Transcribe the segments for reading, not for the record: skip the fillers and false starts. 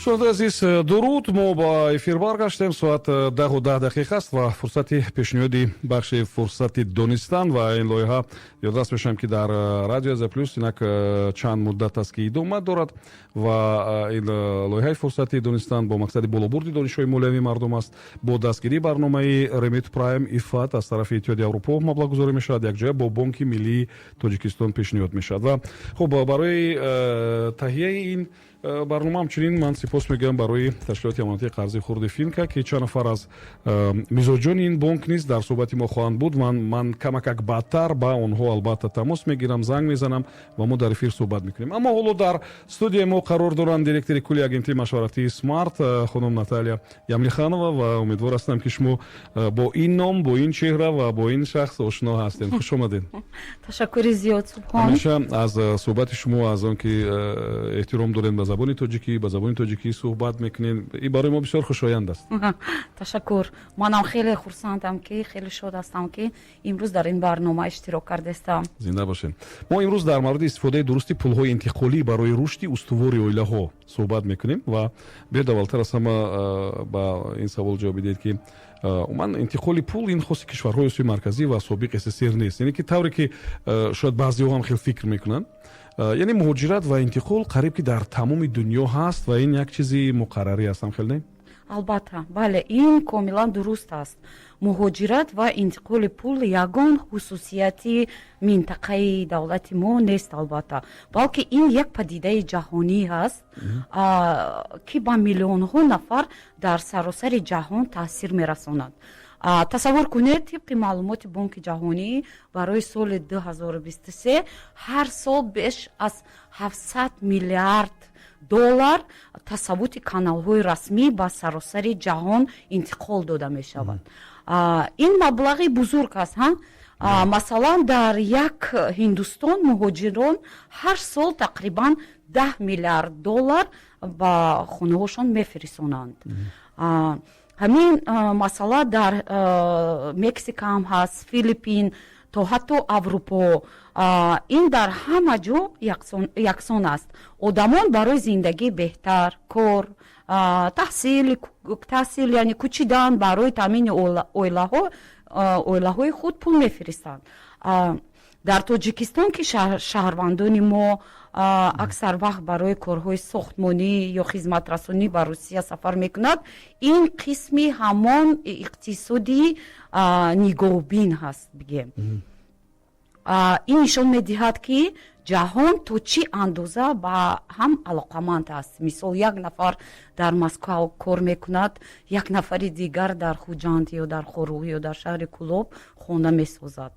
Шунавандаи азиз, дуруд. Мо ба эфир баргаштем. Соат 10:10 аст ва фурсати пешниҳоди бахши «Фурсати донистан» ва ин лоиҳа, ёдрас мешавам, ки дар Радио Азия Плюс инак чанд муддат аст, ки идома дорад. Ва ин лоиҳаи «Фурсати донистан» бо мақсади болобурди донишҳои молиявии мардум аст. Бо дастгирии барномаи Remit Prime IFAD аз тарафи Иттиҳоди Аврупо маблағгузорӣ мешавад, якҷоя бо Бонки Миллии Тоҷикистон пешниҳод мешавад. Ва хуб, барои таҳияи ин барнома ҳамчунин ман сипос мегӯям барои ташкилоти амонатии қарзи хурди «Финка», ки чанд нафар аз мизоҷони ин бонк низ дар суҳбати мо хоҳанд буд. Ман камакак баъдтар ба онҳо албатта тамос мегирам, занг мезанам ва мо дар эфир суҳбат мекунем. Аммо ҳоло дар студияи мо қарор доранд директори кулли агентии машваратии «Смарт» хонум Наталья Ямлиханова. Ва умедвор ҳастам, ки шумо бо ин ном, бо ин чеҳра ва бо ин шахс ошно ҳастед. Хуш омадед. Ташаккури зиёд, Субҳон. Ҳамеша аз суҳбати шумо, аз он ки эҳтиром дорем ба забони тоҷикӣ, ба забони тоҷикӣ суҳбат мекунем, ин барои мо бисёр хушоянд аст. Ташаккур. Манам хеле хурсандам, ки хеле шод ҳастам, ки имрӯз дар ин барнома иштирок кардастам. Зинда бошед. Мо имрӯз дар мавриди истифодаи дурусти пулҳои интиқолӣ барои рушди устувори оилаҳо суҳбат мекунем. Ва биёед, аввалтар аз ҳама ба ин савол ҷавоб бидиҳед, ки умуман интиқоли пул ин хоси кишварҳои Осиёи Марказӣ ва собиқ СССР нест, яъне ки тавре ки шояд баъзеҳо ҳам хел фикр мекунанд, яъне муҳоҷират ва интиқол қариб ки дар тамоми дунё ҳаст ва ин як чизи муқаррарӣ аст, ҳам хел не? Албатта, бале, ин комилан дуруст аст. Муҳоҷират ва интиқоли пул ягон хусусияти минтақаи давлати мо нест, албатта, балки ин як падидаи ҷаҳонӣ ҳаст, ки ба миллионҳо нафар дар саросари ҷаҳон таъсир мерасонад. Тасаввур кунед, тибқи маълумоти Бонки Ҷаҳонӣ барои соли 2023 ҳар сол беш аз 700 миллиард доллар тавассути каналҳои расмӣ ба саросари ҷаҳон интиқол дода мешавад. Ин маблағи бузург аст, ҳа. Масалан, дар як Ҳиндустон муҳоҷирон ҳар сол тақрибан 10 миллиард доллар ба хонаҳошон мефирисонанд. Ҳамин масъала дар Мексика ҳам ҳаст, Филиппин то ҳатто Аврупо. Ин дар ҳама ҷо яксон аст. Одамон барои зиндагии беҳтар, кор, таҳсил, яъне кӯчидан, барои таъмини оилаҳои худ пул мефиристанд. Дар Тоҷикистон, ки шаҳрвандони мо аксар вақт барои корҳои сохтмонӣ ё хизматрасонӣ ба Русия сафар мекунад, ин қисми ҳамон иқтисоди нигоҳбин ҳаст, бигем. Ин нишон медиҳад, ки ҷаҳон то чӣ андоза ба ҳам алоқаманд аст. Мисол, як нафар дар Москва кор мекунад, як нафари дигар дар Хуҷанд ё дар Хоруғ ё дар шаҳри Кӯлоб хона месозад.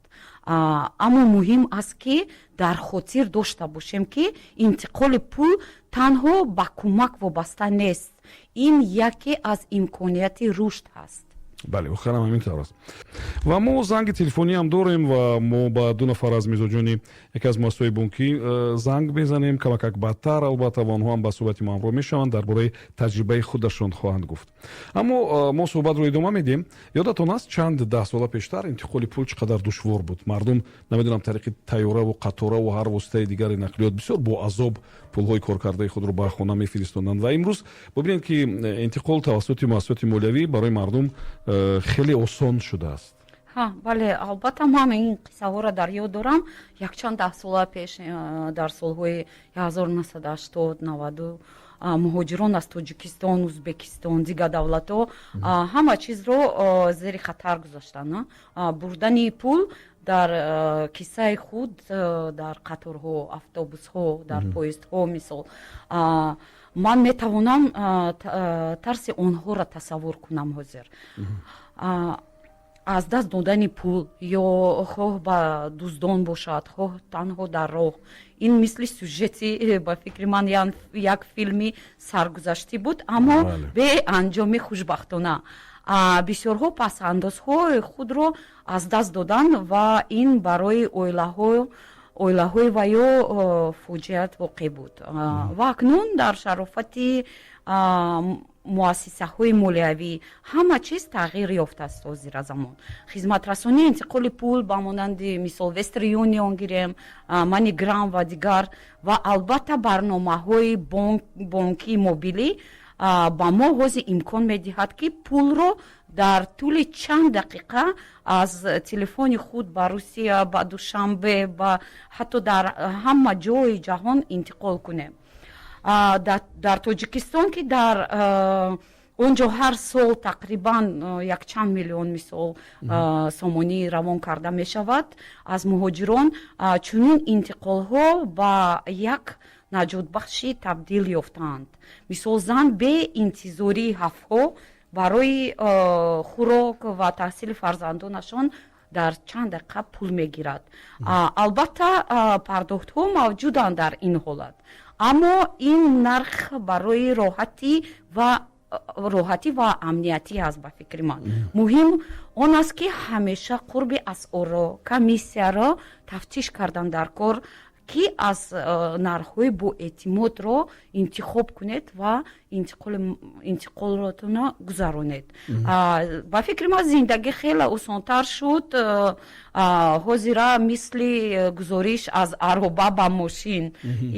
Аммо муҳим аст, ки дар хотир дошта бошем, ки интиқоли пул танҳо ба кӯмак вобаста нест. Ин яке аз имконияти рушд ҳаст. Бале, воқеан ҳам ҳамин тавр аст. Ва мо занги телефонӣ ҳам дорем ва мо ба ду нафар аз мизоҷони яке аз муассисаҳои бонкӣ занг мезанем камакак баъдтар, албатта, ва онҳо ҳам ба суҳбати мо ҳамроҳ мешаванд, дар бораи таҷрибаи худашон хоҳанд гуфт. Аммо мо суҳбатро идома медиҳем. Ёдатон аст, чанд даҳсола пештар интиқоли пул чӣ қадар душвор буд? Мардум, намедонам, тариқи тайёраву қатораву ҳар воситаи дигари нақлиёт бисёр бо азоб пулҳои коркардаи худро ба хона мефиристонданд. Ва имрӯз бубинед, ки интиқол тавассути муассисоти молиявӣ барои мардум хеле осон шудааст. Ҳа, бале, албатта, ман ин қиссаҳоро дар ёд дорам. Якчанд даҳсола пеш, дар солҳои 1980, 90, муҳоҷирон аз Тоҷикистон, Ӯзбекистон, дигар давлатҳо ҳама чизро зери хатар гузоштанд. Бурдани пул дар киссаи худ дар қаторҳо, автобусҳо, дар поездҳо, мисол. Ман метавонам тарси онҳоро тасаввур кунам ҳозир. Аз даст додани пул, ё хоҳ ба дуздон бошад, хоҳ танҳо дар роҳ, ин мисли сюжети, ба фикри ман, як филми саргузаштӣ буд, аммо беанҷоми, хушбахтона. Бисёрҳо пасандозҳои худро аз даст доданд ва ин барои оилаҳои ваё фоҷиа воқеъ буд. Ва акнун дар шарофати муассисаҳои молиявӣ ҳама чиз тағйир ёфтааст. Ҳозира замон хизматрасонии интиқоли пул, ба монанди мисол Western Union гирем, MoneyGram ва дигар, ва албатта барномаҳои бонкии мобилӣ. Ба мо ҳозир имкон медиҳад, ки пулро дар тӯли чанд дақиқа аз телефони худ ба Русия, ба Душанбе, ба ҳатто дар ҳама ҷои ҷаҳон интиқол кунем. Дар Тоҷикистон, ки дар он ҷо ҳар сол тақрибан якчанд миллион, мисол, сомонӣ равон карда мешавад аз муҳоҷирон, чунин интиқолҳо ба як наҷотбахшӣ табдил ёфтаанд. Мисол, зан бе интизории ҳафтҳо барои хӯрок ва таҳсили фарзандонашон дар чанд дақиқа пул мегирад. Албатта, пардохтҳо мавҷуданд дар ин ҳолат, аммо ин нарх барои роҳатӣ ва амниятӣ аст. Ба фикри ман, муҳим он аст, ки ҳамеша қурби асъорро, комиссияро тафтиш кардан дар кор, ки аз нархҳои боэътимодро интихоб кунед ва интиқолотонро гузаронед. Ба фикри ман, зиндагӣ хеле осонтар шуд ҳозира, мисли гузориш аз ароба ба мошин.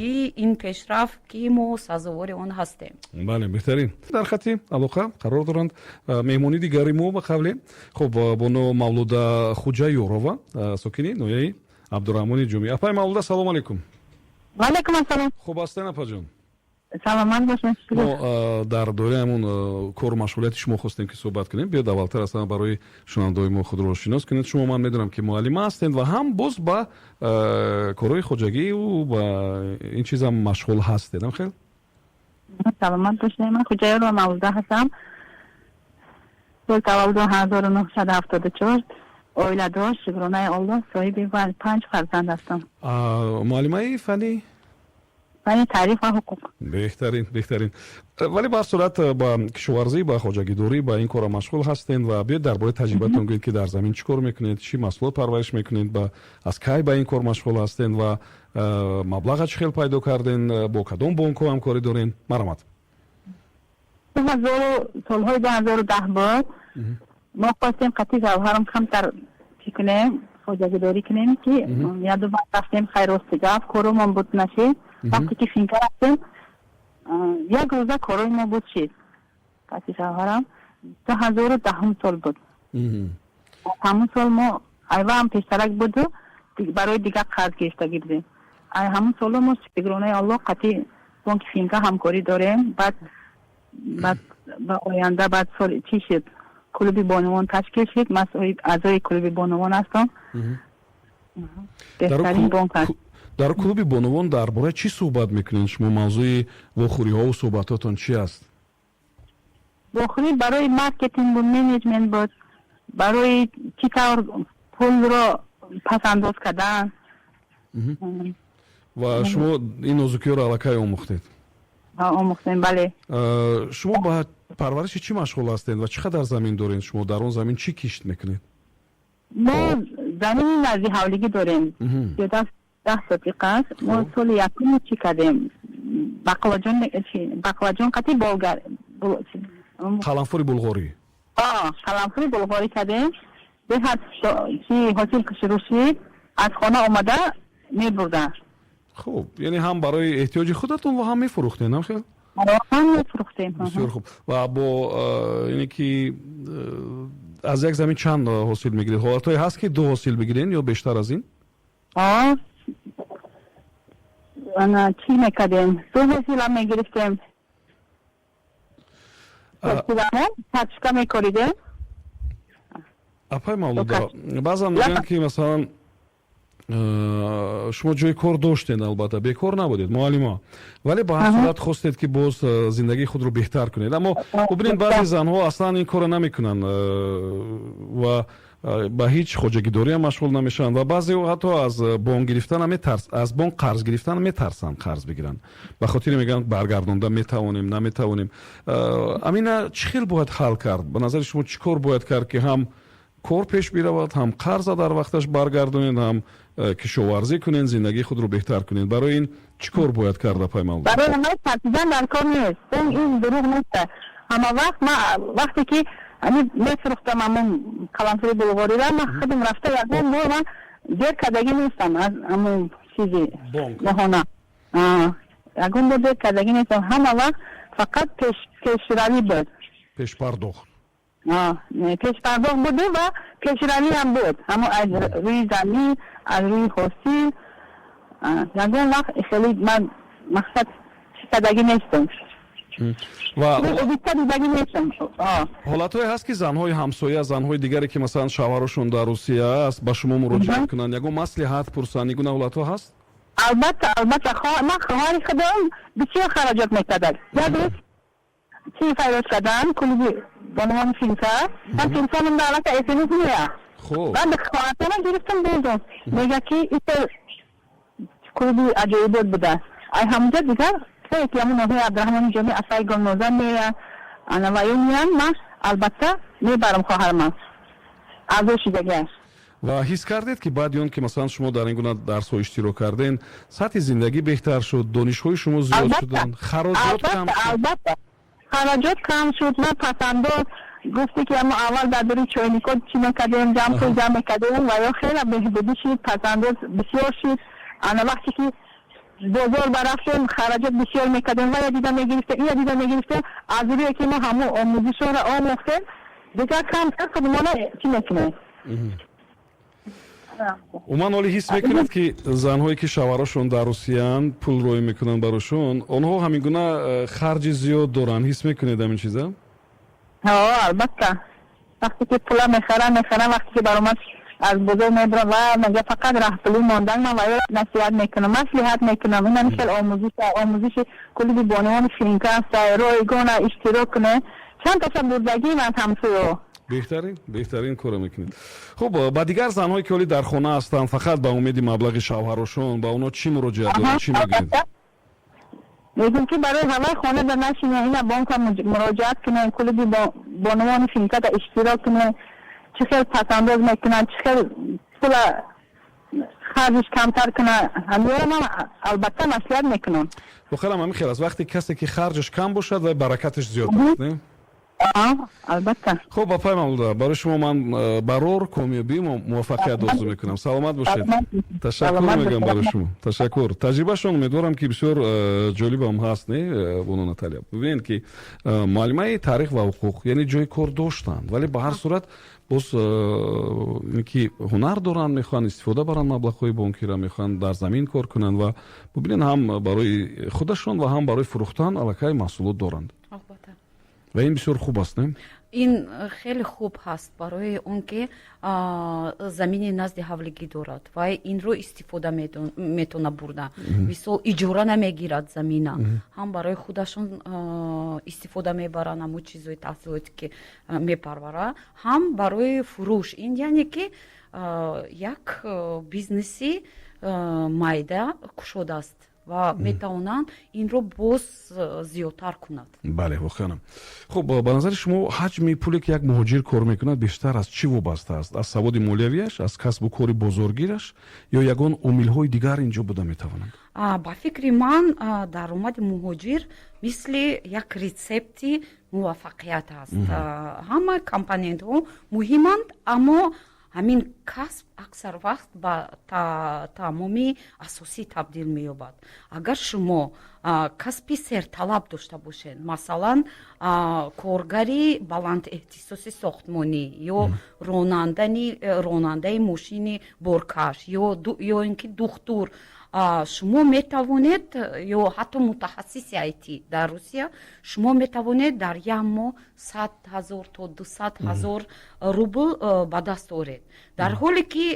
И ин пешрафт, ки мо сазовори он ҳастем. Бале, беҳтарин. Дар хати алоқа қарор доранд меҳмони дигари мо, ба қавле хуб, бону Мавлуда Хуҷаёрова, сокини ноҳияи Абдураҳмони Ҷумӣ. Апаи Мавлуда, салому алайкум. Ваалайкум ассалом. Хуб ҳастен, апаҷон? Саломат бошед. Мо дар доираи ҳамон кору машғулияти шумо хостем, ки суҳбат кунем. Биёд, аввалтар аз ҳама барои шунавандаҳои мо худро шинос кунед. Шумо, ман медонам, ки муаллима ҳастед ва ҳам боз ба корҳои хоҷагию ба ин чизам машғул ҳастед, хел? Саломат бошед. Ман Хуҷаёрова Мавлуда ҳастам, соли таваллуд 1974, оиладор, шукронаи Аллоҳ, соҳиби панҷ фарзанд ҳастам. Муаллимаи фанни? Фанни таърих ва ҳуқуқ. Беҳтарин, беҳтарин. Вале ба ҳар сурат ба кишоварзӣ, ба хоҷагидорӣ, ба ин кора машғул ҳастем. Ва биёед, дар бораи таҷрибатон гӯед, ки дар замин чӣ кор мекунед, чӣ маҳсулот парвариш мекунед, ба аз кай ба ин кор машғул ҳастен ва маблаға чӣ хел пайдо карден, бо кадом бонкҳо ҳамкорӣ дорен. Марҳамат. Солҳои 2010 буд, мо хостем қати шавҳарам камтар чӣ кунем, хоҷагидорӣ кунем, ки яду баъд рафтем. Хайр, рости гап, корумон буд нашид. Вақте ки финка рафтем, як рӯза корои мо буд шид. Қати шавҳарам 2010-ум сол буд. Ҳамун сол мо айваам пештарак буду барои дигар қарз гирифтагӣ будем. Ай ҳамун соло мо, шукронаи Аллоҳ, қати бонки финка ҳамкорӣ дорем. Баъд ба оянда, баъд соли чӣ шуд, клуби бонувон ташкил шуд. Ман аъзои клуби бонувон ҳастам. Беҳтарин бонк аст. Дар клуби бонувон дар бораи чӣ суҳбат мекунед шумо? Мавзӯи вохӯриҳову суҳбатҳотон чӣ аст? Вохӯрӣ барои маркетингу менеҷмент буд, барои чӣ тавр пулро пасандоз кардан. Ва шумо ин нозукиҳоро аллакай омӯхтед? Омӯхтем, бале. Шумо ба парвариши чӣ машғул ҳастед ва чӣ қадар замин доред? Шумо дар он замин чӣ кишт мекунед? Мо замини назди ҳавлигӣ дорем, зиёда 10 сотиқ аст. Мо соли якум чӣ кардем? Бақлаҷон, бақлаҷон қати болгар. Қаламфури булғорӣ. Қаламфури булғорӣ кардем. Беҳад чи ҳосил шурӯъ шид, аз хона омада мебурданд. Хуб, яъне ҳам барои эҳтиёҷи худатон ва ҳам мефурӯхтед, намхел? Ҳам мефурӯхтем. Бисёр хуб. Ва бо яъне ки аз як замин чанд ҳосил мегиред? Ҳолатҳое ҳаст, ки ду ҳосил бигирен ё бештар аз ин? Ана, чӣ мекардем, ду ҳосилам мегирифтем, картошка мекоридем. Апай Мавлуда, баъзан мегӯянд, ки масалан, шумо ҷои кор доштед, албатта, бекор набудед, муаллима, вале ба ҳар сурат хостед, ки боз зиндагии худро беҳтар кунед. Аммо бубинед, баъзе занҳо аслан ин корро намекунанд ва ба ҳеҷ хоҷагидориам машғул намешаванд ва баъзеҳо ҳатто аз бонк гирифтан метарс, аз бонк қарз гирифтан метарсанд, қарз бигиранд, ба хотире мегӯянд, баргардонда метавонем, наметавонем. Амина чӣ хел бояд ҳал кард? Ба назари шумо, чӣ кор бояд кард, ки ҳам кор пеш биравад, ҳам қарза дар вақташ баргардонед, ҳам кишоварзӣ кунед, зиндагии худро беҳтар кунед? Барои ин чӣ кор бояд кард, апай Мавлуда? Барои ҳамаи тарсидан дар кор нест, ин дурӯғ нест. Ҳама вақт ма вақте ки ами мефурӯхтам ҳамон қаламфури булғориро, ман худам рафта ягон бор ман дер кардагӣ нестам аз ҳамон чизи моҳона, ягон бор дер кардагӣ нестам. Ҳама вақт Фақат пешравӣ буд. Пешпардохт. Пешпардохт буду ва пешравӣ ҳам буд. Ҳамо аз рӯи замин, аз рӯи ҳосил. Ягон вақт хеле ман мақсад чӣ нестам. Ва дидагӣ нестам. Ҳолатҳое ҳаст, ки занҳои ҳамсоя, занҳои дигаре, ки масалан шавҳарошон дар Русия аст, ба шумо муроҷиат кунанд, ягон маслиҳат пурсанд? Ин гуна ҳолатҳо ҳаст? Албатта, албатта. Ман хоҳари худам бисёр хароҷот мекардад. Як рӯз чӣ файроз кардан, клуби бонувони Финка, ман телефонам аллака смс мея. Баъд хоҳартона гирифтам, бурдам, мега, ки ито клуби аҷоибот буда. Ай ҳамунҷа дигар ки ҳамун ноҳияи Абдурахмони Ҷомӣ асаи Гулноза мея, ана ваё меян, ман албатта мебарам хоҳарман аъзо шидагиаш. Ва ҳис кардед, ки баъди он ки масалан шумо дар ин гуна дарсҳо иштирок карден, сатҳи зиндагӣ беҳтар шуд, донишҳои шумо зиёд шуданд, хароҷот кам шуд? Албатта, хароҷот кам шуд. Ман пасандоз гуфте, ки мо аввал дар дури чойникҳо чӣ мекардем, ҷамъ пул ҷамъ мекардем, ва ё хеле беҳбудӣ шуд, пасандоз бисёр шуд. Ана вақте ки бозор барафтем, хароҷот бисёр мекардем, ва я дида мегирифтем, ия дида мегирифтем. Аз рӯе ки мо ҳамун омӯзишҳоро омӯхтем, дигар камтар худмона чӣ мекунем. Умуман, ҳоле ҳис мекунед, ки занҳое, ки шавҳарошон дар Русияанд, пул роӣ мекунанд барошон, онҳо ҳамин гуна харҷи зиёд доранд? Ҳис мекунед ҳамин чиза? Албатта, вақте ки пула мехарам, вақте ки баромад аз бозор мебарам ва мега, фақат раҳпулӣ мондан. Ман ваё насиҳат мекунам, маслиҳат мекунам. Инам хел омӯзиши клуби бонувони Финка аст, ройгона иштирок кунед. Чанд таша бурдагим аз ҳамсӯё. Беҳтарин, беҳтарин корро мекунед. Хуб, ба дигар занҳое, ки ҳоле дар хона ҳастанд, фақат ба умеди маблағи шавҳарошон, ба онҳо чӣ муроҷиат доред, чӣ мегӯед? Мегӯм, ки барои ҳамаи хона да нашинед, ина бонка муроҷиат кунед, клуби бонувони Финкада иштирок кунед. Чӣ хел пасандоз мекунанд, чӣ хел пула харҷиш камтар кунад, ҳамёро ман албатта маслиҳат мекунам. Воқеан ҳамин хел аст: вақте касе ки харҷаш кам бошад, вай баракаташ зиёд аст, не? Албатта. Хуб, апай Мавлуда, барои шумо ман барор, комёбӣ, муваффақият орзу мекунам. Саломат бошед, ташаккур мегӯям барои шумо, ташаккур. Таҷрибашон, умедворам, ки бисёр ҷолибам ҳаст, не, бону Наталия? Бибинед, ки муаллимаи таърих ва ҳуқуқ, яъне ҷои кор доштанд, вале ба ҳар сурат боз ки ҳунар доранд, мехоҳанд истифода баранд маблағҳои бонкиро, мехоҳанд дар замин кор кунанд. Ва бибинед, ҳам барои худашон ва ҳам барои фурӯхтан аллакай маҳсулот доранд. Албатта. Ва ин бисёр хуб аст, не? Ин хеле хуб ҳаст, барои он ки замини назди ҳавлигӣ дорад ва инро истифода метавона бурда, мисол, иҷора намегирад замина, ҳам барои худашон истифода мебаранд ҳамун чизҳои таҳсилоте, ки мепарвара, ҳам барои фурӯш. Ин яъне ки як бизнеси майда кушодааст ва метавонанд инро боз зиёдтар кунад. Бале, воқеанам. Хуб, ба назари шумо, ҳаҷми пуле, ки як муҳоҷир кор мекунад, бештар аз чӣ вобаста аст? Аз саводи молиявиаш, аз касбу кори бозоргираш ё ягон омилҳои дигар ин ҷо буда метавонанд? Ба фикри ман, даромади муҳоҷир мисли як рецепти муваффақият аст. Ҳама компонентҳо муҳиманд, аммо ҳамин касб аксар вақт ба таъмоми асосӣ табдил меёбад. Агар шумо касби серталаб дошта бошед, масалан, коргари баландэҳтисоси сохтмонӣ ё ронандаи мошини боркаш ё ин ки духтур, шумо метавонед, ё ҳатто мутахассиси IT дар Русия, шумо метавонед дар як моҳ 100 000 то 200 000 рубл ба даст оред, дар ҳоле ки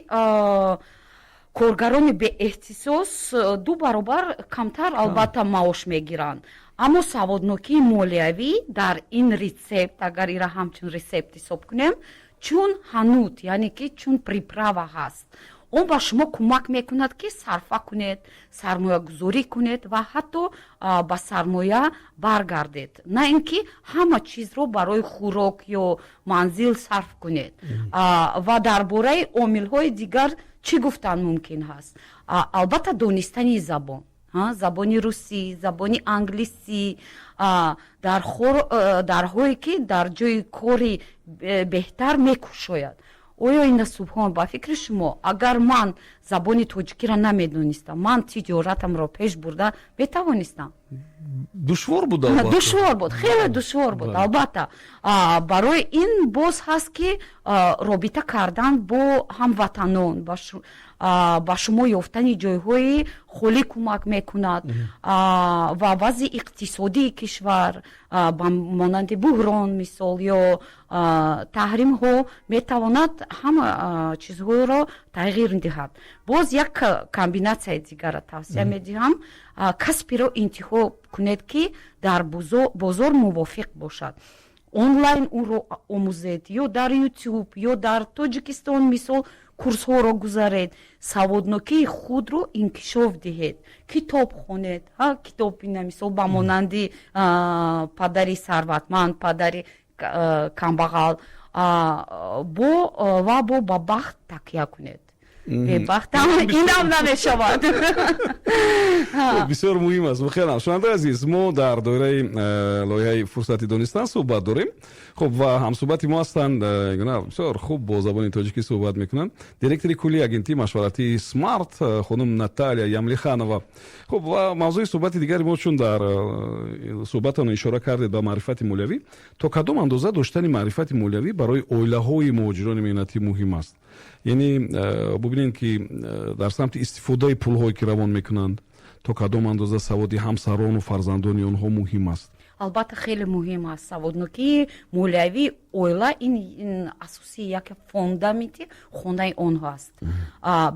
коргарони беэҳтисос ду баробар камтар, албатта, маош мегиранд. Аммо саводнокии молиявӣ дар ин рецепт, агар ира ҳамчун рецепт ҳисоб кунем, чун ҳанут, яъне ки чун приправа ҳаст. Он ба шумо кӯмак мекунад, ки сарфа кунед, сармоягузорӣ кунед ва ҳатто ба сармоя баргардед, на ин ки ҳама чизро барои хӯрок ё манзил сарф кунед. Ва дар бораи омилҳои дигар чӣ гуфтан мумкин ҳаст? Албатта, донистани забон, забони русӣ, забони англисӣ, дарҳое ки дар ҷои кори беҳтар мекушояд. Оё ина субҳон, ба фикри шумо, агар ман забони тоҷикиро намедонистам, ман тиҷоратамро пеш бурда метавонистам? Душвор буд, албатта. Душвор буд, хеле душвор буд, албатта. Барои ин боз ҳаст, ки робита кардан бо ҳамватанон, ба шумо ёфтани ҷойҳои холӣ кӯмак мекунад ва вазъи иқтисодии кишвар, ба монанди буҳрон, мисол, ё таҳримҳо метавонад ҳама чизҳоро тағйир диҳад. Боз як комбинатсияи дигарро тавсия медиҳам: касберо интихоб кунед, ки дар бозор мувофиқ бошад, онлайн ӯро омӯзед ё дар Ютуб, ё дар Тоҷикистон, мисол, курсҳоро гузаред, саводнокии худро инкишоф диҳед, китоб хонед. Китоб, мисол, ба монанди «Падари сарватманд, падари камбағал», бо ва бо ба бахт такя кунед. Бебахтам инам намешавад. Бисёр муҳим аст воқеан. Шунавандаи азиз, мо дар доираи лоиҳаи «Фурсати донистан» суҳбат дорем. Хуб, ва ҳамсуҳбати мо ҳастанд, бисёр хуб бо забони тоҷикӣ суҳбат мекунанд, директори кулли агентии машваратии «Смарт» хонум Наталия Ямлиханова. Хуб, ва мавзӯи суҳбати дигари мо, чун дар суҳбатон ишора кардед ба маърифати молиявӣ, то кадом андоза доштани маърифати молиявӣ барои оилаҳои муҳоҷирони меҳнатӣ муҳим аст? Яъне бубинед, ки дар самти истифодаи пулҳое, ки равон мекунанд, то кадом андоза саводи ҳамсарону фарзандони онҳо муҳим аст? Албатта, хеле муҳим аст. Саводнокии молиявии оила ин асоси, як фундаменти хонаи онҳо аст.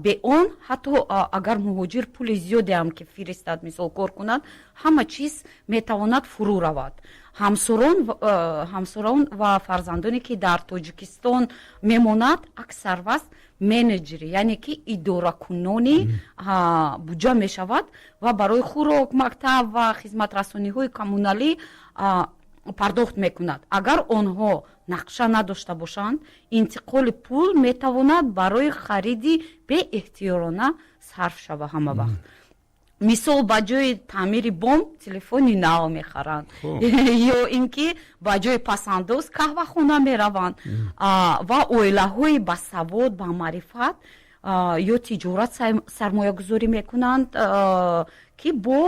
Бе он ҳатто агар муҳоҷир пули зиёдеам ки фиристад, мисол, кор кунад, ҳама чиз метавонад фурӯ равад. Ҳамсарон ва фарзандоне, ки дар Тоҷикистон мемонад, аксар вақт менеҷери, яъне ки идоракунони буҷа мешавад ва барои хӯрок, мактаб ва хизматрасониҳои коммуналӣ пардохт мекунад. Агар онҳо нақша надошта бошанд, интиқоли пул метавонад барои хариди беэҳтиёрона сарф шава ҳама вақт. Мисол, ба ҷои таъмири бом телефони нав мехаранд ё ин ки ба ҷои пасандоз қаҳвахона мераванд. Ва оилаҳои басавод, ба маърифат ё тиҷорат сармоягузорӣ мекунанд, ки бо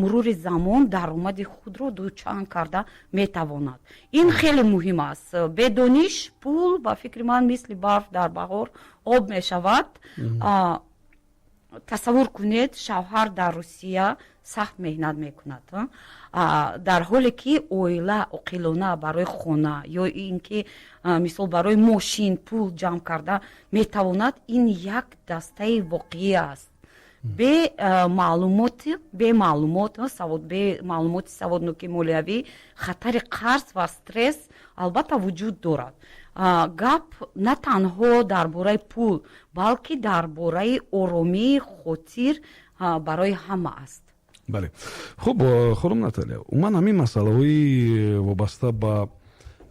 мурури замон даромади худро дучанд карда метавонад. Ин хеле муҳим аст. Бе дониш пул, ба фикри ман, мисли барф дар баҳор об мешавад. Тасаввур кунед, шавҳар дар Русия сахт меҳнат мекунад, дар ҳоле ки оила оқилона барои хона ё ин ки, мисол, барои мошин пул ҷамъ карда метавонад. Ин як дастаи воқеӣ аст. Бе маълумоти саводноки молиявӣ хатари қарз ва стресс албатта вуҷуд дорад. Гап на танҳо дар бораи пул, балки дар бораи оромии хотир барои ҳама аст. Бале, хуб, хонум Наталия, умуман ҳамин масъалаҳои вобаста ба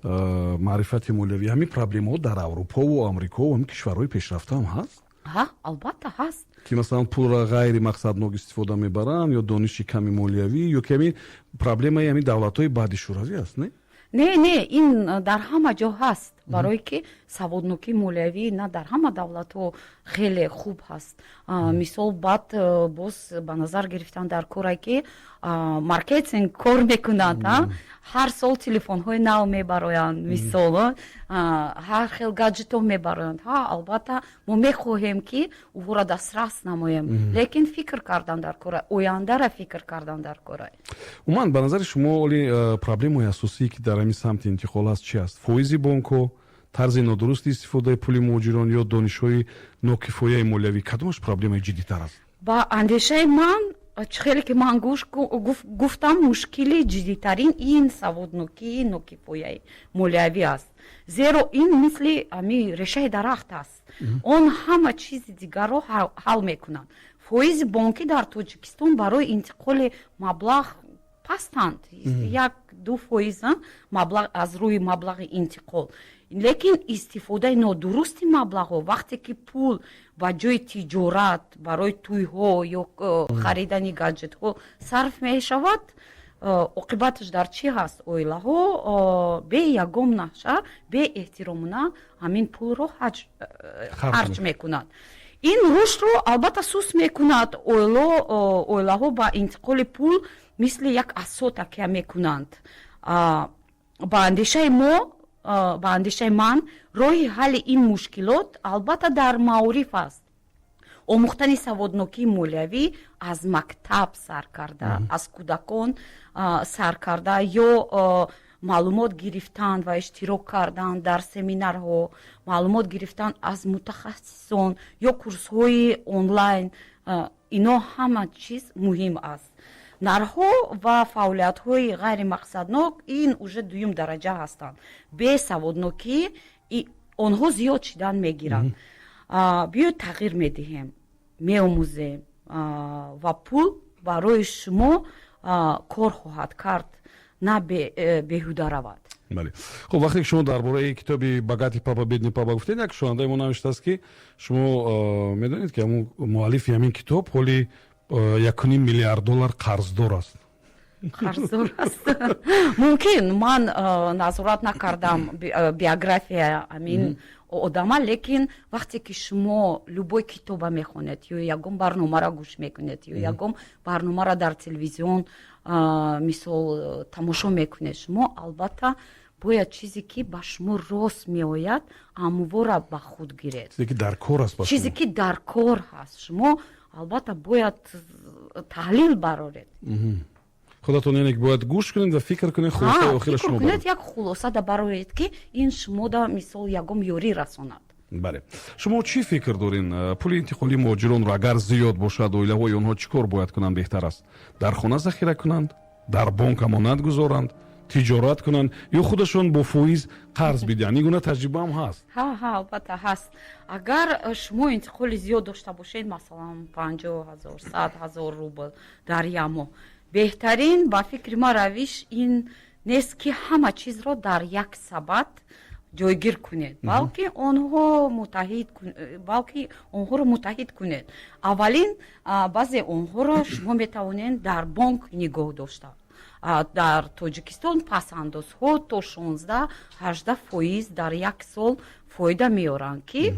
маърифати молиявӣ, ҳамин проблемаҳо дар Аврупову Амрикову ҳамин кишварҳои пешрафта ҳам ҳаст? Ҳа, албатта, ҳаст. Ки масалан пулро ғайри мақсаднок истифода мебаранд ё дониши ками молиявӣ, ё ки ҳамин проблемаи ҳамин давлатҳои баъди шӯравӣ аст, не? Не, не, ин дар ҳама ҷо ҳаст, барое ки саводнокии молиявӣ на дар ҳама давлатҳо хеле хуб ҳаст. Мисол, баъд боз ба назар гирифтан дар коре, ки маркетинг кор мекунад, ҳар сол телефонҳои нав мебароянд, мисол, ҳар хел гаджетҳо мебароянд. Ҳа, албатта, мо мехоҳем, ки ӯро дастрас намоем, лекин фикр кардан дар кора, ояндара фикр кардан дар кора. Умуман, ба назари шумо, оли проблемаи асосие, ки дар ҳамин самти интиқол аст, чи аст? Фоизи бонкҳо, тарзи нодурусти истифодаи пули муҳоҷирон ё донишҳои нокифояи молиявӣ? Кадомаш проблемаи ҷиддитар аст? Ба андешаи ман, чӣ хеле ки ман гуфтам, мушкили ҷиддитарин ин саводнокии нокифояи молиявӣ аст, зеро ин мисли ами решаи дарахт аст, он ҳама чизи дигарро ҳал мекунад. Фоизи бонкӣ дар Тоҷикистон барои интиқоли маблағ пастанд, 1-2% маблағ аз рӯи маблағи интиқол, лекин истифодаи нодурусти маблағҳо, вақте ки пул ба ҷои тиҷорат барои тӯйҳо ё харидани гаджетҳо сарф мешавад, оқибаташ дар чӣ ҳаст? Оилаҳо бе ягон нақша, беэҳтиромона ҳамин пулро харҷ мекунанд. Ин рушдро, албатта, суст мекунад. Оилаҳо ба интиқоли пул мисли як асо такя мекунанд. Ба андешаи мо, ба андешаи ман, роҳи ҳалли ин мушкилот, албатта, дар маориф аст. Омӯхтани саводнокии молиявӣ аз мактаб сар карда, аз кӯдакон сар карда, ё маълумот гирифтан ва иштирок кардан дар семинарҳо, маълумот гирифтан аз мутахассисон ё курсҳои онлайн, ино ҳама чиз муҳим аст. Нархҳо ва фаъолиятҳои ғайримақсаднок ин уже дуюм дараҷа ҳастанд. Бесаводнокӣ онҳо зиёд шидан мегиранд. Биёед, тағйир медиҳем, меомӯзем ва пул барои шумо кор хоҳад кард, на беҳуда равад. Бале, хуб, вақте ки шумо дар бораи китоби «Богатый папа, бедный папа» гуфтед, як шунавандаи мо навиштааст, ки шумо медонед, ки ҳамун муаллифи ҳамин китоб ҳоли 1,5 миллиард доллар қарздор аст. Қарздор аст, мумкин. Ман назорат накардам биография ҳамин одама, лекин вақте ки шумо любой китоба мехонед ё ягон барномаро гӯш мекунед, ё ягон барномаро дар телевизион, мисол, тамошо мекунед, шумо, албатта, бояд чизе ки ба шумо рост меояд, ҳамвора ба худ гиред. Чизе ки дар кор аст. Чизе ки дар кор ҳаст, шумо, албатта, бояд таҳлил бароред. Худатон, яъне, бояд гӯш кунед ва фикр кунед, хулосаи охира шумо кунед, як хулоса да бароред, ки ин шумода, мисол, ягон ёрӣ расонад. Бале, шумо чӣ фикр дорин? Пули интиқолии муҳоҷиронро, агар зиёд бошад, оилаҳои онҳо чӣ кор бояд кунанд беҳтар аст? Дар хона захира кунанд, дар бонк амонат гузоранд, тиҷорат кунанд ё худашон бо фоиз қарз бидиҳанд? Ин гуна таҷрибаам ҳаст. Ҳа, албатта, ҳаст. Агар шумо интиқоли зиёд дошта бошед, масалан, 50 000, 100 000 рубл дар як моҳ, беҳтарин, ба фикри ман, равиш ин нест, ки ҳама чизро дар як сабат ҷойгир кунед, балки онҳоро муттаҳид кунед. Аввалин, баъзе онҳоро шумо метавонед дар бонк нигоҳ дошта. Дар Тоҷикистон пасандозҳо то 16-18% дар як сол фоида меоранд, ки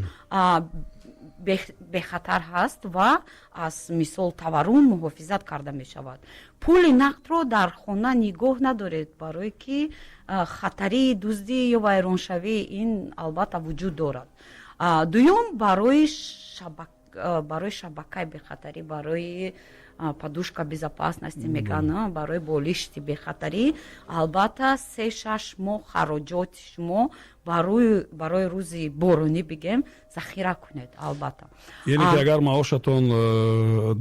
бехатар ҳаст ва аз, мисол, таваррум муҳофизат карда мешавад. Пули нақдро дар хона нигоҳ надоред, барое ки хатари дуздӣ ё вайроншавии ин, албатта, вуҷуд дорад. Дуюм, барои шабакаи бехатарӣ, барои подушка безопасности мегӯянд, барои болишти бехатарӣ, албатта, 3-6 моҳ хароҷоти шумо барои рӯзи боронӣ, бигем, захира кунед, албатта. Яъне ки агар маошатон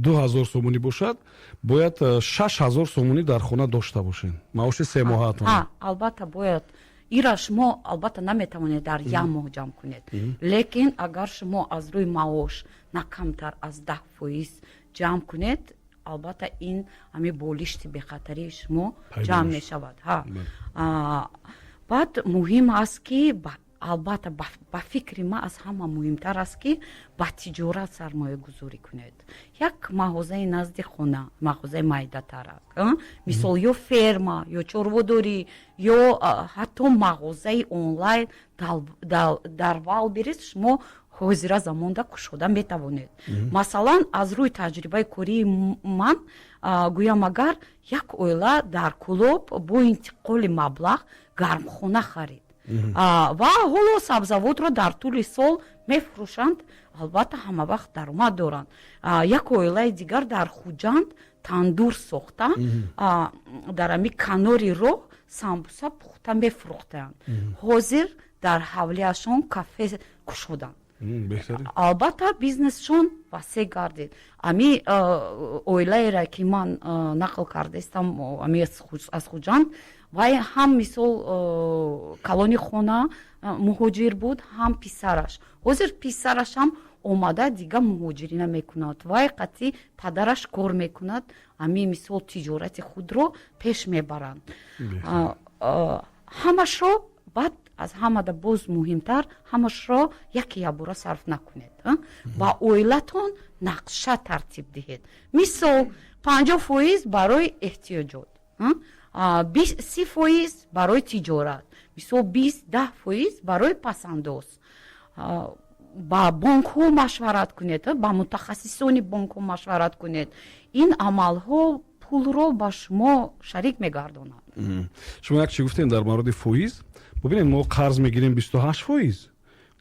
2000 сомонӣ бошад, бояд 6000 сомонӣ дар хона дошта бошед, маоши семоҳаатон. Албатта, бояд. Ира шумо, албатта, наметавонед дар як моҳ ҷамъ кунед, лекин агар шумо аз рӯи маош на камтар аз 10% ҷамъ кунед, албатта, ин ҳамин болишти бехатарии шумо ҷамъ мешавад. Баъд муҳим аст, ки, албатта, ба фикри ман, аз ҳама муҳимтар аст, ки ба тиҷорат сармоягузорӣ кунед. Як мағозаи назди хона, мағозаи майдатарак, мисол, ё ферма, ё чорводорӣ, ё ҳатто мағозаи онлайн дар Вайлдберриз шумо ҳозира замонда кушода метавонед. Масалан, аз рӯи таҷрибаи кории ман гӯям, агар як оила дар Кӯлоб бо интиқоли маблағ гармхона харид ва ҳоло сабзавотро дар тӯли сол мефурӯшанд, албатта, ҳама вақт даромад доранд. Як оилаи дигар дар Хуҷанд тандур сохта, дар ами канори роҳ самбуса пухта мефурӯхтаанд. Ҳозир дар ҳавлиашон кафе кушоданд. Албатта, бизнесшон васеъ гардид. Ами оилаере ки ман нақл кардаистам, ами аз Хуҷанд, вай ҳам, мисол, калони хона муҳоҷир буд, ҳам писараш. Ҳозир писарашам омада, дига муҳоҷирӣ намекунад, вай қатъи падараш кор мекунад, ами, мисол, тиҷорати худро пеш мебаранд ҳамашро. Баъд, аз ҳамада боз муҳимтар, ҳамашро яке якбора сарф накунед. Ба оилатон нақша тартиб диҳед. Мисол, 50% барои эҳтиёҷот, 30% барои тиҷорат, мисол, 10% барои пасандоз. Ба бонкҳо машварат кунед, ба мутахассисони бонкҳо машварат кунед. Ин амалҳо пулро ба шумо шарик мегардонад. Шумо як чи гуфтем дар мавриди фоиз. Бубинед, мо қарз мегирем 28%,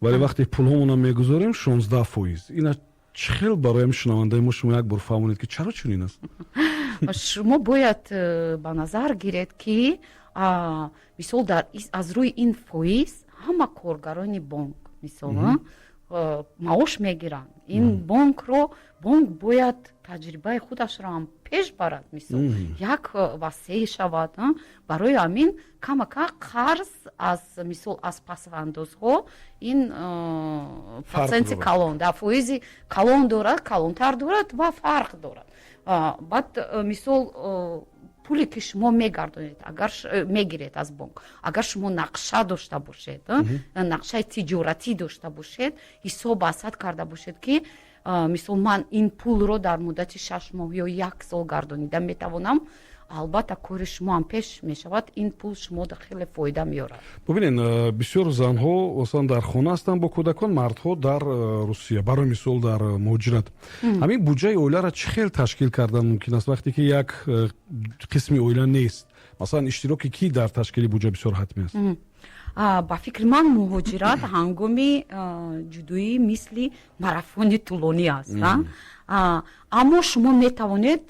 вале вақте пулҳомонро мегузорем, 16%. Ина чӣ хел бароям шунавандаи мо шумо як бор фаҳмонед, ки чаро чунин аст? Шумо бояд ба назар гиред, ки мисол, аз рӯи ин фоиз ҳама коргарони бонк, мисол, маош мегиранд. Ин бонкро, бонк бояд таҷрибаи худашро ҳам пеш барад, мисол, як васеъ шавад. Барои ҳамин камака қарз аз, мисол, аз пасандозҳо ин проценти калон, да, фоизи калон дорад, калонтар дорад ва фарқ дорад. Баъд, мисол, пуле ки шумо мегардонед, агар мегиред аз бонк, агар шумо нақша дошта бошед, нақшаи тиҷоратӣ дошта бошед, ҳисоб асад карда бошед, ки, мисол, ман ин пулро дар муддати 6 моҳ ё як сол гардонида метавонам, албатта, кори шумо ҳам пеш мешавад, ин пул шумо хеле фоида меорад. Бубинед, бисёр занҳо масалан дар хона ҳастанд бо кӯдакон, мардҳо дар Русия, барои мисол, дар муҳоҷират. Ҳамин буҷаи оиларо чӣ хел ташкил кардан мумкин аст, вақте ки як қисми оила нест? Масалан, иштироки кӣ дар ташкили буҷа бисёр ҳатмӣ аст? Ба фикри ман, муҳоҷират ҳангоми ҷудоӣ мисли марафони тӯлонӣ аст, аммо шумо метавонед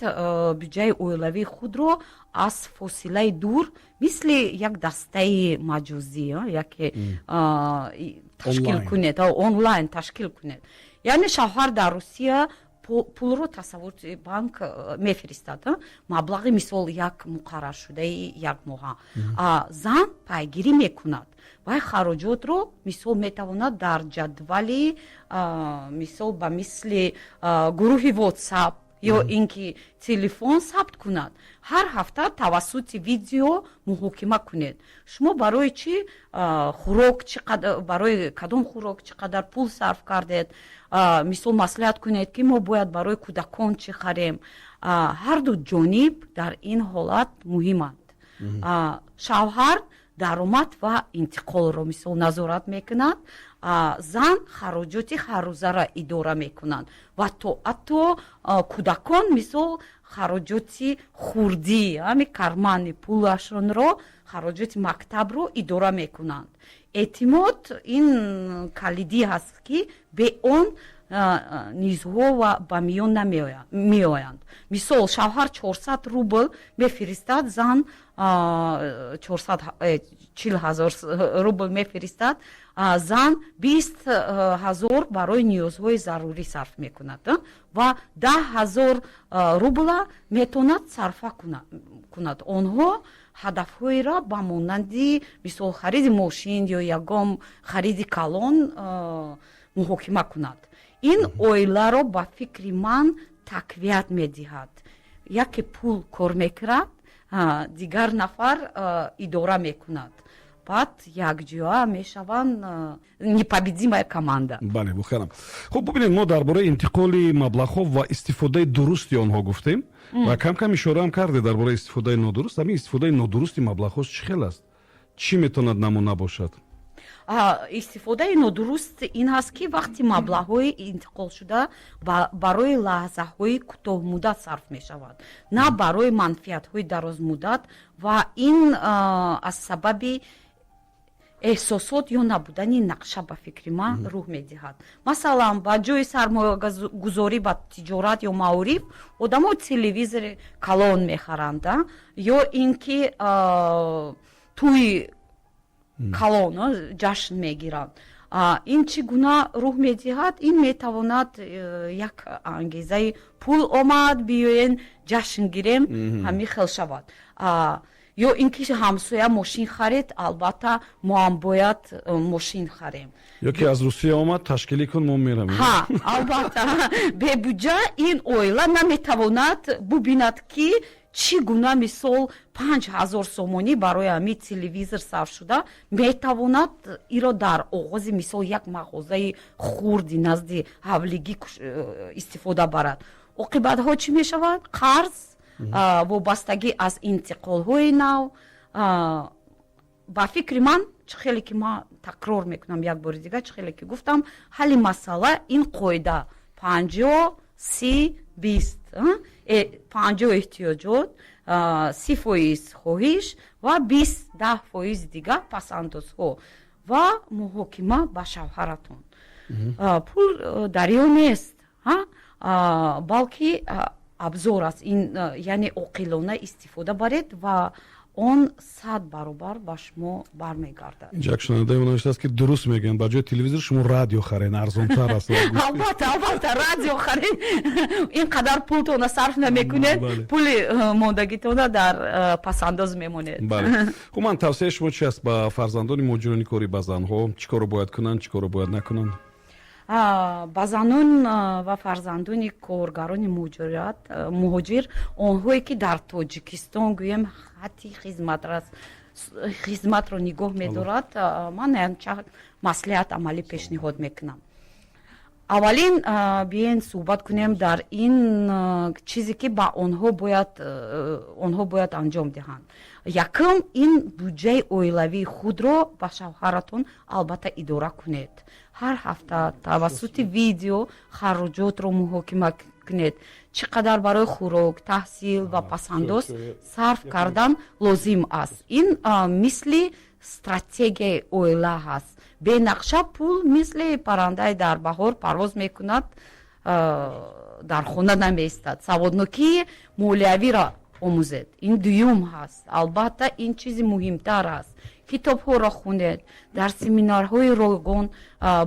буҷаи оилавии худро аз фосилаи дур, мисли як дастаи маҷозӣ яке ташкил кунед, онлайн ташкил кунед. Яъне шавҳар дар Русия пулро тавассути банк мефиристад, маблағи, мисол, як муқарраршудаи якмоҳа. Зан пайгирӣ мекунад вай хароҷотро, мисол, метавонад дар ҷадвали, мисол, ба мисли гурӯҳи WhatsApp ё ин ки телефон сабт кунад. Ҳар ҳафта тавассути видео муҳокима кунед: шумо барои чӣ хӯрок, барои кадом хӯрок чӣ қадар пул сарф кардед. Мисол, маслиҳат кунед, ки мо бояд барои кӯдакон чӣ харем. Ҳарду ҷониб дар ин ҳолат муҳиманд. Шавҳар даромад ва интиқолро, мисол, назорат мекунад, зан хароҷоти ҳаррӯзаро идора мекунад ва то ҳатто кӯдакон, мисол, хароҷоти хурдӣ, ҳами кармани пулашонро, хароҷоти мактабро идора мекунанд. Эътимод ин калидӣ ҳаст, ки бе он низоъҳо ба миён намеоянд. Мисол, шавҳар 400 рубл мефиристад, зан 440 000 рубл мефиристад, зан 20 000 барои ниёзҳои зарурӣ сарф мекунад ва 10 000 рубла метавонад сарфа кунад. Онҳо ҳадафҳоеро ба монанди, мисол, хариди мошин ё ягон хариди калон муҳокима кунад. Ин оиларо, ба фикри ман, тақвият медиҳад. Яке пул кор мекунад, дигар нафар идора мекунад, баъд якҷоя мешаванд непобедимая команда. Бале, воқеан. Хуб, бубинед, мо дар бораи интиқоли маблағҳо ва истифодаи дурусти онҳо гуфтем ва кам кам ишораам кардед дар бораи истифодаи нодуруст. Ҳамин истифодаи нодурусти маблағҳо чӣ хел аст? Чӣ метавонад намуна бошад? Истифодаи нодуруст ин аст, ки вақти маблағҳои интиқолшуда барои лаҳзаҳои кӯтоҳмуддат сарф мешавад, на барои манфиатҳои дарозмуддат, ва ин аз сабаби эҳсосот ё набудани нақша, ба фикри ман, рӯҳ медиҳад. Масалан, ба ҷои сармоягузорӣ ба тиҷорат ё маориф одамо телевизори калон мехаранд ё ин ки тӯи калон ҷашн мегиранд. Ин чӣ гуна рӯҳ медиҳад? Ин метавонад як ангезаи пул омад, биёен ҷашн гирем, ҳамин хел шавад. Ё ин ки ҳамсоя мошин харид, албатта, мо ҳам бояд мошин харем. Ё ки аз Русия омад, ташкилӣ кун, мо меравем. Ҳа, албатта. Бебуҷа ин оила наметавонад бубинад, ки чӣ гуна, мисол, 5000 сомонӣ барои ҳамин телевизор сарф шуда метавонад, иро дар оғози, мисол, як мағозаи хурди назди ҳавлигӣ истифода барад. Оқибатҳо чӣ мешавад? Қарз, вобастагӣ аз интиқолҳои нав. Ба фикри ман, чӣ хеле ки ман таҷриба. Такрор мекунам як бори дигар, чӣ хеле ки гуфтам, ҳалли масъала ин қоида: 50, 30, 20. 50 эҳтиёҷот, 30% хоҳиш ва 20, 10% дигар пасандозҳо ва муҳокима ба шавҳаратон. Пул дарё нест, балки абзор аст. Ин яъне оқилона истифода баред ва он 100 баробар ба шумо бармегардад. Инҷа як шунавандаи мо навиштааст, ки дуруст мегӯянд, ба ҷои телевизор шумо радио харен, арзонтар аст. Албатта, радио харен, ин қадар пултона сарф намекунед, пули мондагитона дар пасандоз мемонед. Бале, хуб, ман тавсияи шумо чи аст ба фарзандони муҳоҷирони корӣ, ба занҳо? Чӣ корро бояд кунанд, чӣ корро бояд накунанд? Ба занон ва фарзандони коргарони муҳоҷир, онҳое ки дар Тоҷикистон, гӯем, хати хизматро нигоҳ медорад, ман чанд маслиҳат амалӣ пешниҳод мекунам. Аввалин, биёен суҳбат кунем дар ин чизе, ки ба онҳо бояд анҷом диҳанд. Якум, ин буҷаи оилавии худро ба шавҳаратон албатта идора кунед. Ҳар ҳафта тавассути видео хароҷотро муҳокима кунед, чӣ қадар барои хӯрок, таҳсил ва пасандоз сарф кардан лозим аст. Ин мисли стратегияи оила ҳаст. Бенақша пул мисли паррандаи дар баҳор парвоз мекунад, дар хона намеистад. Саводнокии молиявиро омӯзед, ин дуюм ҳаст. Албатта, ин чизи муҳимтар аст. Китобҳоро хунед, дар семинарҳои ройгон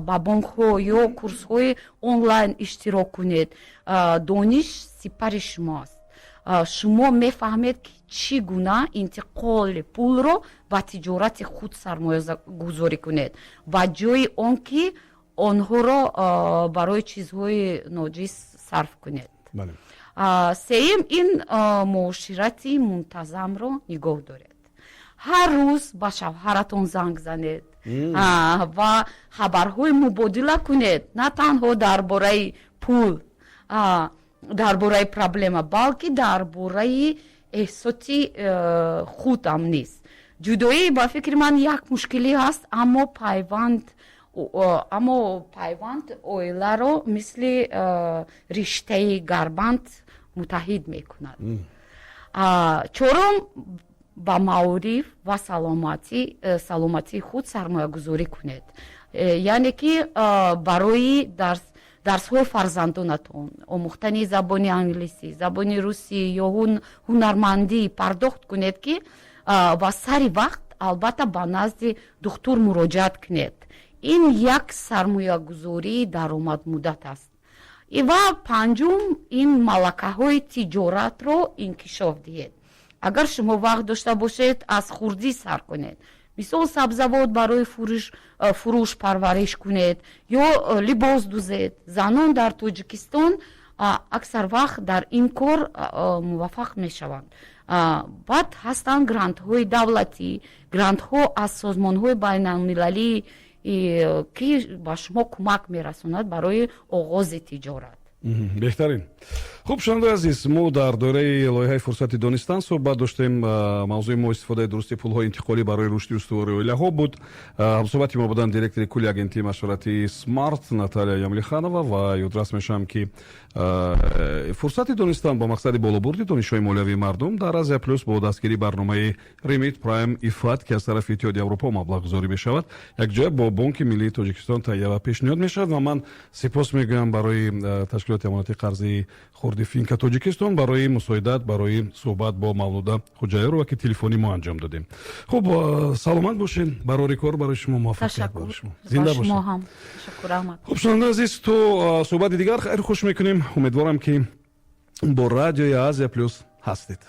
ба бонкҳо ё курсҳои онлайн иштирок кунед. Дониш сипари шумо аст. Шумо мефаҳмед, ки чӣ гуна интиқоли пулро ба тиҷорати худ сармоягузорӣ кунед, ба ҷои он ки онҳоро барои чизҳои ноҷиз сарф кунед. Сеюм, ин муоширати мунтазамро нигоҳ доред. Ҳар рӯз ба шавҳаратон занг занед ва хабарҳои мубодила кунед, на танҳо дар бораи пул, дар бораи проблема, балки дар бораи эҳсоси худам низ. Ҷудоӣ, ба фикри ман, як мушкилӣ ҳаст, аммо пайванд оиларо мисли риштаи гарбанд муттаҳид мекунад. Чорум, ба маориф ва саломатии худ сармоягузорӣ кунед. Яъне ки барои дарсҳои фарзандонатон, омӯхтани забони англисӣ, забони русӣ ё ҳунармандӣ пардохт кунед ки ва сари вақт албатта ба назди духтур муроҷиат кунед. Ин як сармоягузории даромадмуддат аст. Ва панҷум, ин малакаҳои тиҷоратро инкишоф диҳед. Агар шумо вақт дошта бошед, аз хурдӣ сар кунед. Мисол, сабзавот барои фурӯш парвариш кунед ё либос дузед. Занон дар Тоҷикистон аксар вақт дар ин кор муваффақ мешаванд. Баъд ҳастанд грантҳои давлатӣ, грантҳо аз созмонҳои байналмилалӣ, ки ба шумо кӯмак мерасонад барои оғози тиҷорат. Беҳтарин. Хуб, шунавандаи азиз, мо дар доираи лоиҳаи «Фурсати донистан» суҳбат доштем. Мавзӯи мо истифодаи дурусти пулҳои интиқолӣ барои рушди устувори оилаҳо буд. Ҳамсуҳбати мо буданд директори кулли агентии машваратии «Смарт» Наталия Ямлиханова. Ва ёдрас мешавам, ки «Фурсати донистан» бо мақсади болобурди донишҳои молиявии мардум дар «Азия Плюс» бо дастгирии барномаи REMIT, PRIME, IFAD, ки аз тарафи Иттиҳоди Аврупо маблағгузорӣ мешавад, якҷоя бо Бонки миллии Тоҷикистон таҳия ва пешниҳод мешавад. Ва ман сипос мегӯям барои ташкилоти амонати қарзии хурди «Финка Тоҷикистон» барои мусоидат барои суҳбат бо Мавлуда Хуҷаёрова, ки телефонӣ мо анҷом додем. Хуб, саломат бошед, барори кор барои шумо, муваффақият барои шумо, зинда бошед. Хуб, шунавандаи азиз, то суҳбати дигар хайру хуш мекунем. Умедворам, ки бо радиои «Азия Плюс» ҳастед.